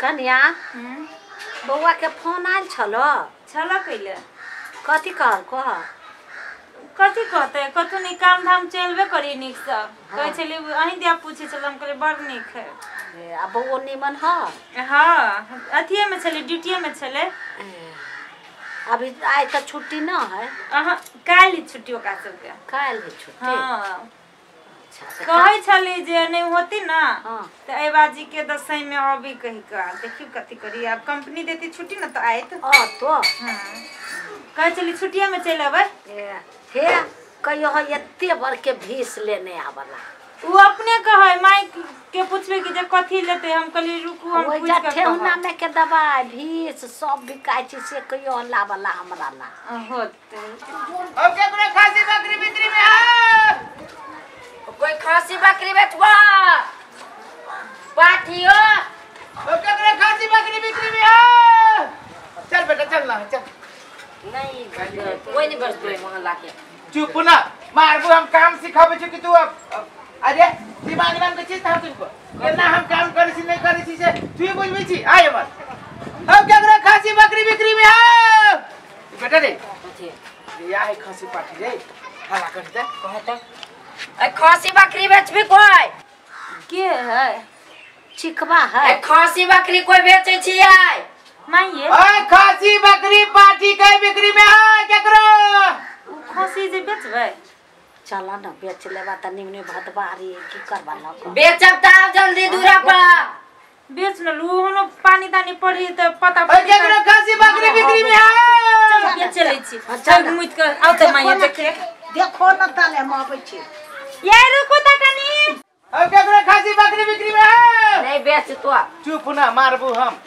कन्या बौआ के फोन आयल छलो छलो कैले कथी कहल कह कथी कहते कथु नहीं काम धाम चलबे करी नीक से कहै छली अहीं दिया पूछे छल हम कहले बड़ नीक है। आ बौआ निमन ह? हां अथिए में छली ड्यूटीए में छले। अभी आइ त छुट्टी न है? अहाँ काल्हि छुट्टी ओकरा सबके। काल्हि छुट्टी? हां। कहै छली जे नहीं होती ना तो एहि बाजी के दसई में अबी कही के देखियो कथी करी अब कंपनी देती छुट्टी ना तो आयत। आ तो हां कहै छली छुट्टिया में चल अबै। हे कहियो है एते बड़ के भीस लेने आवला उ अपने कहै माई के पूछबे कि जे कथी लेते हम कहली रुकू हम पूछ के ठेहुना में के दवाई भीस सब बिकाय छी से कहियो लावला हमरा ला होते। अब केकरो खासी बकरी बिक्री में आ कोई खासी बकरी बेचबा पाठियो ओ केकरो खासी बकरी बिक्री में आ चल बेटा चल ना चल। नहीं कोई नहीं बचतो मोहल्ला के। चुप ना मारबू हम काम सिखाबे छी कि तू अब अरे दिमाग नाम के चीज था तुमको केना हम काम करे छी नहीं करे छी से तू ही बुझबे छी। आय हमर अब केकरो खासी बकरी बिक्री में आ बेटा रे या है खासी पाठी रे हला कर दे कहता ए खासी बकरी बेचबी कोई के है चिकवा है ए खासी बकरी कोई बेचे छी आय माईए ओए खासी बकरी पाठी के बिक्री में है केकरो उ खासी जे बेचबै चला ना बेच लेबा त निमने भदबारी की करबा ल बेचब त जल्दी दूरा पर बेच न लू होनो पानी तानी पड़ी त पता पड़ी केकरो खासी बकरी बिक्री में है चल बेच लै छी चल मुइत के आउ त माईए देखे देखो न ताले हम आबै छी ये रुको त कनी। अब केकरो खासी बकरी बिक्री में है नहीं बेच तो चुप ना मारबू हम।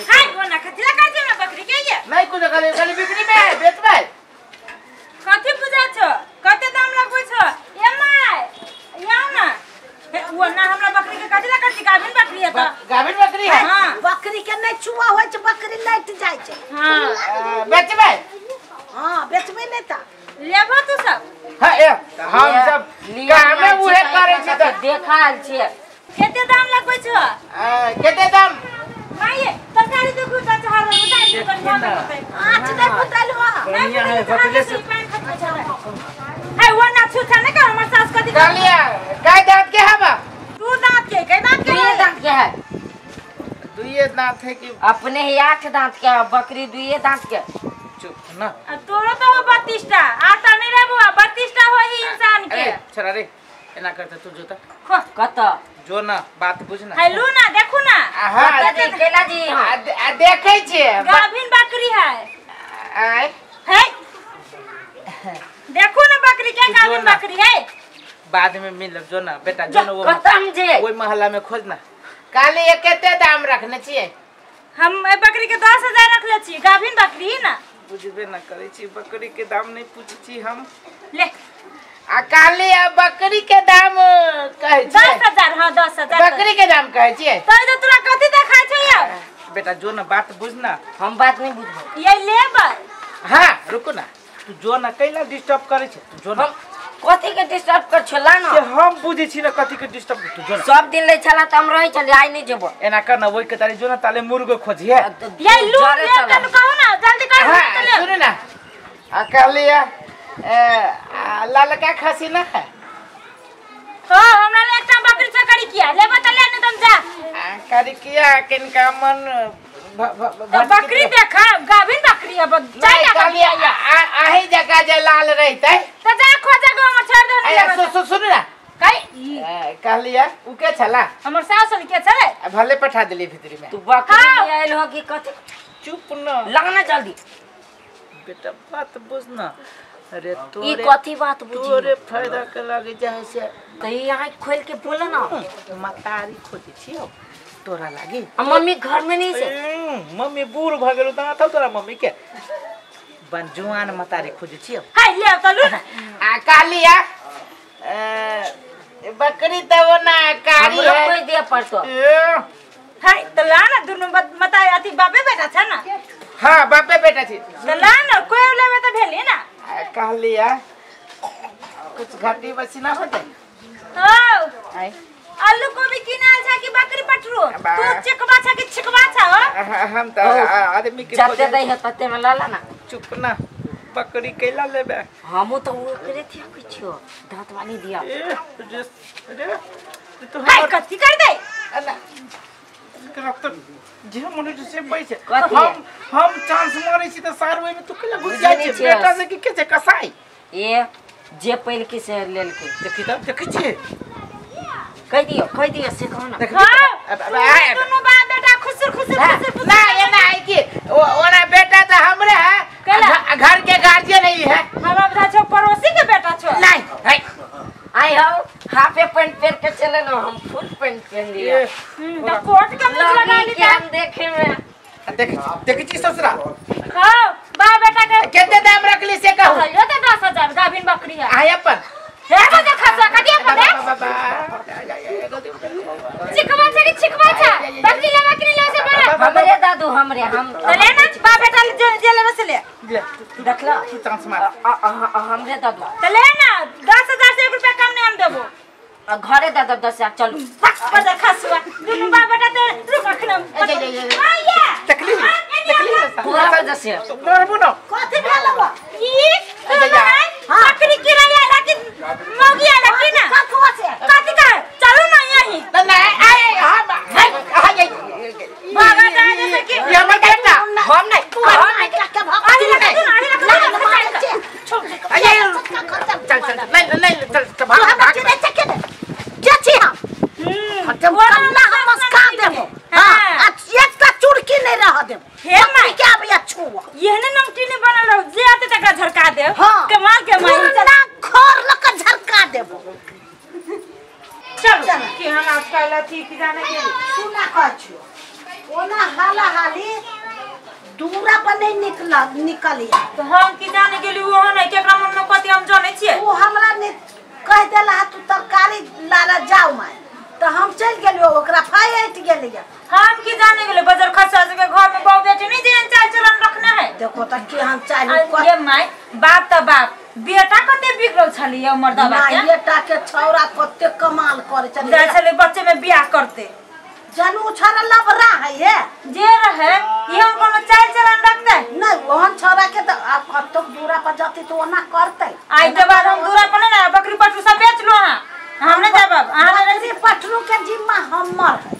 हाय कोना कथिला कर दे ना बकरी के ये नहीं कुछ खाली खाली बिक्री में है बेचबै कथि बुझा छ कते दाम लगबै छ ए my याउ ना वो ना हमरा बकरी के कथिला कर दी गाभिन बकरी है त गाभिन बकरी है। हां बकरी के नहीं छुआ होय छै बकरी लट जाय छै। हां बेचबै? हां बेचबै नहीं त लेबो तू सब। हां ए हम सब कामे उहे करै छी त देखाल छी। कते दाम लगबै छ? कते दाम माईए तरकारी देखू त चार बुताई कनी आँच नहीं बुतैल हो बढ़िया है होटले से है वो ना छूछा नहीं कर हमर सास कथि कहलिया काय दांत के हवा दू दांत के कै दांत के दुए दांत के है दुए दांत है कि अपने ही 8 दांत के बकरी दुए दांत के। चुप ना आ तोरो तो हो 32 टा आटा नहीं रे बुआ 32 टा होई इंसान के। अरे छोरा रे एना करते तू जोता कत जो ना बात बुझ ना हेलो ना देखू ना हां जी केला जी हां देखै छी गाभिन बकरी है आय है देखो ना बकरी के गाभिन बकरी है बाद में मिलब जो ना बेटा जो ना वो खत्म जे ओई मोहल्ला में खोज ना। काली एक कते दाम रखने छियै? हम ए बकरी के 10000 रखले छी गाभिन बकरी ना बुझबे ना करै छी बकरी के दाम नहीं पूछै छी हम ले आ काली आ बकरी के दाम कहै छी 10000। हां 10000 बकरी के दाम कहै छी त तोरा कथि देखाय छै यार? बेटा जो ना बात बुझ ना हम बात नहीं बुझबै ये लेबै। हां रुको ना तू जो ना कैला डिस्टर्ब करै छै तू जो ना कथि के डिस्टर्ब कर छला ना से हम बुझै छी ना कथि के डिस्टर्ब तू जो ना सब दिन ले छला त हम रहै छली आइ नहीं जेबो एना कर ना ओइ के तारे जो ना ताले मुर्गो खोजिए ये लू ले के कहू ना जल्दी कर। हां सुन ना आ कहलिया ललका खसी ना है हो हमरा ले एकटा बकरी छ करी किया लेबो त ले नहीं तुम जा करी किया किनका मन बकरी देखा गाभिन बकरी है नहीं कहलिया आही जगह जे लाल रहतै त जा खोजे गो हमर छोड़ दे। अरे सुन ना कई कहलिया उ के छला हमर सास के छले भले पठा देली भीतरी में तू बकरी ले आइल हो कि कथि? चुप ना लगना जल्दी बेटा बात बुझ ना। अरे ई कथि बात बुझी तोरे फायदा के लागे जाय से त ई आँख खोल के बोल ना मतारी खोजे छियो तोरा लागी आ मम्मी घर में नहीं से मम्मी बूढ़ भ गेलो त था तोरा मम्मी के बन जुआन मतारी खोजे छियो। हाय ले त लू आ कालिया बकरी त वो ना कारी है कोई दे पड़तो हाय त ला ना दुनु मताई अथि बापे बेटा छ ना। हां बापे बेटा छी त ला ना कोई लेबे त भेली ना। कहलिया कुछ घाटी बसी ना होते हो आय आलू गोभी किनाल छा कि बकरी पटरू तू चिकबा छा कि छिकबा छा हो हम त आदमी के जते दई है तते में लाला ना चुप ना बकरी कैला लेबे हमू तो ओकरे थिया किछो दांत वाली दिया ए रे तो हाय कथि कर दे अला तो जे मन से पैसे हम चांस मारै छी त सार ओइ में तू कैला घुस जाइ छी बेटा से की के छै कसाई ए जे पहिल के से लेल के देखी त देखै छी कह दियो से कहो ना दोनों बाप बेटा खुसर खुसर खुसर ना ये ना है कि ओना बेटा त हमरे है घर के गार्जियन नहीं है हम अब छो पड़ोसी के बेटा छो नहीं है आई हो हाफ पैंट पहन के चले लो हम फुल पैंट पहन लिया तो कोट के मुंह लगा ली हम देखे में देख देख छी ससुरा हां बा बेटा के केते दाम रखली से कहू यो त 10000 गाभिन बकरी है आई अपन हे बजा खसा कदिया पड़े चिकवा छा कि छिकवा छा बकरी ले बकरी ले से बड़ा हमरे दादू हमरे हम तो ले ना बा बेटा जे लेवे से ले देखला तू चांस मार हमरे दादू तो ले ना 10000 से 1 रुपया कम नहीं हम देबो घरे दादा 10000 चलू बजा खसुआ दुनु बा बेटा ते रुक अखन आया तकलीफ तकलीफ पूरा वजह से मारबो ना कथि भेलबो ई बकरी किराया लाकी मौगी आला की ना कथवा से कथि का चलू ना यही ना आए हम आ जाई बाबा जा जैसे कि ये हमर बेटा हम नहीं तू हम के आही लगा तू आही लगा छोड़ अरे चल चल नहीं नहीं चल चल भाग भाग के छी हम खत्म कल्ला हम मस्का देबो हां आ एकटा चुड़की नहीं रह देबो हे माई के अब छुआ एहने नमकी ने बनल रहो जे आते तकरा झरका देब कमाल के माई ना घर लक झरका देबो चल कि हम आजकल अथी की जाने के सुना कहछो ओना हाला हाली दूरा पर नहीं निकला निकलिया तो हम की जाने गेली वो नहीं केकरा मन में कथि हम जानै छियै वो हमरा ने कह देला तू तरकारी लाला जाऊ माय तो हम चल गेलियो ओकरा फाइट गेलिया हम की जाने गेले बजर खर्चा के घर में बहु बेटी नहीं जेन चाल चलन रखना है देखो त की हम चालू ये my बाप त बाप बेटा कते बिगड़ल छली ये मर्दवा के बेटा के छौरा कते कमाल करे छली जाय छले बच्चे में बियाह करते जानू छौरा लबरा है ये जे रहे ये हम कोनो चाल चलन रखते नहीं ओहन छौरा के त आप कतो दूरा पर जाती तो ओना करते आई के बाद हम दूरा पर ना बकरी पटरू सब बेच लो हां हम नहीं जाब अहाँ बकरी पटरू के जिम्मा हमर है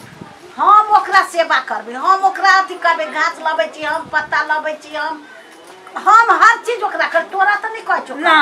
हम ओकरा सेवा करबे हम ओकरा अथी करबे घास लबै छी हम पत्ता लबै छी हम हर चीज ओकरा कर तोरा त नहीं कहै छौ ना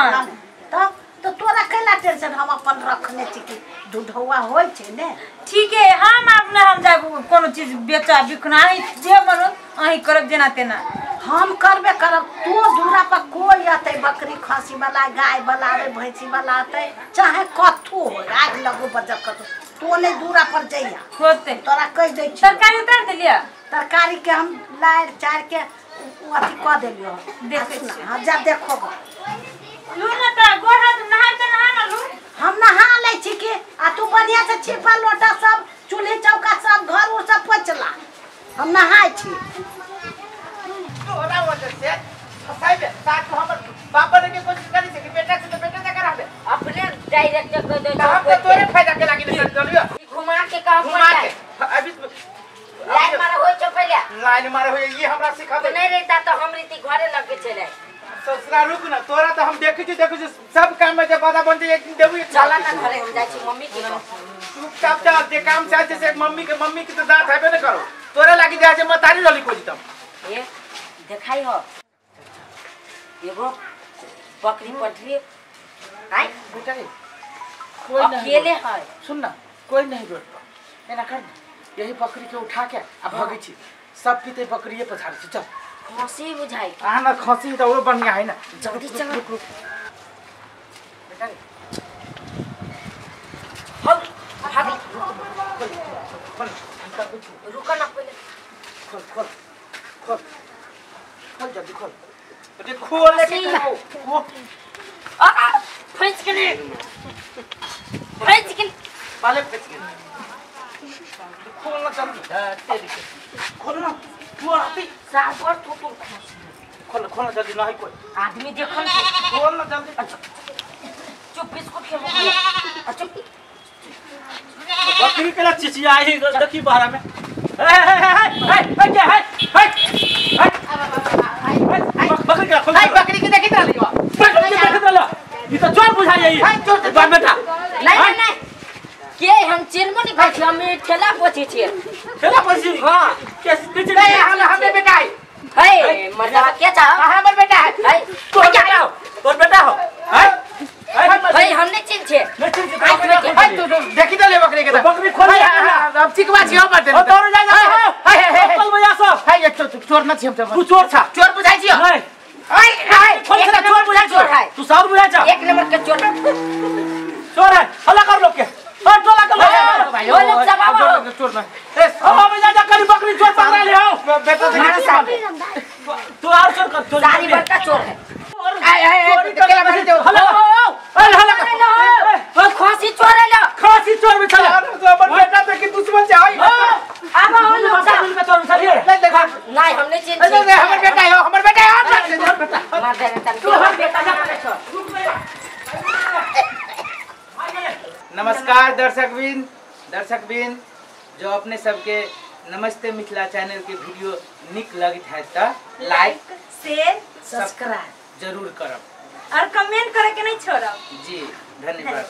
तब तो तोरा कैला टेंशन हम अपन रखने छी कि दूधौआ होय छै ने ठीक है हम अपने हम जाब कोनो चीज बेचा बिकना अहीं जे मन अहीं करब जेना तेना हम करबे करब तो दूरा पर कोई अतै बकरी खसी वाला गाय वाला आबै भैंसी वाला अतै चाहे कथू हो आग लगो बजर कथू तो नहीं दूरा पर जइया होते तोरा कह दै छी तरकारी उतार देलिया तरकारी के हम लार चार के अथी क देलियो देखै छी हां जा देखो लू ना त गोर हाथ नहाय त नहा ना लू हम नहा लै छी कि आ तू बढ़िया से छिपा लोटा सब चूल्ही चौका सब घर उर सब पोछला हम नहाय छी तोरा वजह से फसाइबे साथ हमर बाप ने के कोशिश करी छै कि बेटा से तो बेटा जा कराबे अपने डायरेक्ट कह दे हम तो तोरे फायदा के लागी ने चलियो घुमा के कहां घुमा के अभी लाइन मारा होय छो पहिले लाइन मारा होय ये हमरा सिखा दे नहीं रहता तो हम रीति घरे लग के चले ससुरा रुक ना तोरा तो हम देखै छी देखै छी सब काम में जब बाधा बन जाय एक दिन देबू चला ना घरे हम जाइ छी मम्मी के चुपचाप जा जे काम से आय से मम्मी के तो दांत हेबे न करो तोरा लागी जाय जे मतारी रहली कोजी तब ए देखाई हो एगो बकरी पटरी आय बेटा रे कोई नहीं अकेले है सुन ना कोई नहीं रोड पर एना कर ना यही बकरी के उठा के आ भगै छी सब पीते बकरीए पछाड़ी छी चल खसी बुझाई आ ना खसी त और बढ़िया है ना जल्दी चल रुक रुक बेटा रे हम भाग खोल खोल रुक ना पहिले खोल खोल खोल खोल जल्दी खोल अरे खोल ले के वो आ फंस गेली फंस गेली बाले फंस गेली खोल ना जल्दी तेरी खोल ना तू आती साबर तू तू खोल खोल ना जल्दी नहीं कोई आदमी देखल खोल ना जल्दी अच्छा चुप बिस्कुट के अच्छा बकरी केला चिचियाई देखी बाहर में। हे हे हे हे हे के हे हे बकरी केला खोल। बकरी के देखित रहली हो। बकरी के देखित रहलो। ई त चोर बुझाई ई। चोर बाप बेटा। नहीं नहीं के हम चिन्हबो नहीं करै छी, हम ठेला पोछै छियै। ठेला पोछी? हां। के नहीं हमरे बेटा है। हे मर्दवा के चाहो? हमर बेटा है। है तोर बेटा हो, तोर बेटा हो। है भाई हम नहीं चिन्ह छे। नहीं चिन्ह छे। तू देखि त ले बकरी के। बकरी खोल। अब चिकवा छी हम बाटे। तोर जा जा। हे हे हे चल भैया सब। हे चोर न छी हम। तू चोर छा। चोर बुझाई छी। नहीं हाय हाय खोल के चोर बुझाई छी। तू साउर बुझाई छ। एक नंबर के चोर चोर है। हल्ला कर लोग के। और टोला के लोग भाई ओ लोग सब आओ। चोर न हम अभी जा जा करी बकरी चोर पकड़ा ले आओ। बेटा देखी तू और चोर कर। चोर सारी बड़का चोर है। आय आय आय केला मारी दे। हल्ला अरे हल्ला ओ खांसी चोर है लो। खांसी चोर में चले। हमर बेटा देखी दुश्मन छै। आई आब हो लोग सब मिल के चोर चलिए। नहीं देखा नहीं हम नहीं चिन्ह नहीं हमर बेटा है, हमर बेटा है, हमर बेटा। मार दे तू हमर बेटा ना छोड़। नमस्कार दर्शकबिन, दर्शकबिन जो अपने सबके नमस्ते मिथिला चैनल के वीडियो निक लगित है त लाइक शेयर सब्सक्राइब जरूर करब और कमेंट करे के नहीं छोड़ब जी। धन्यवाद।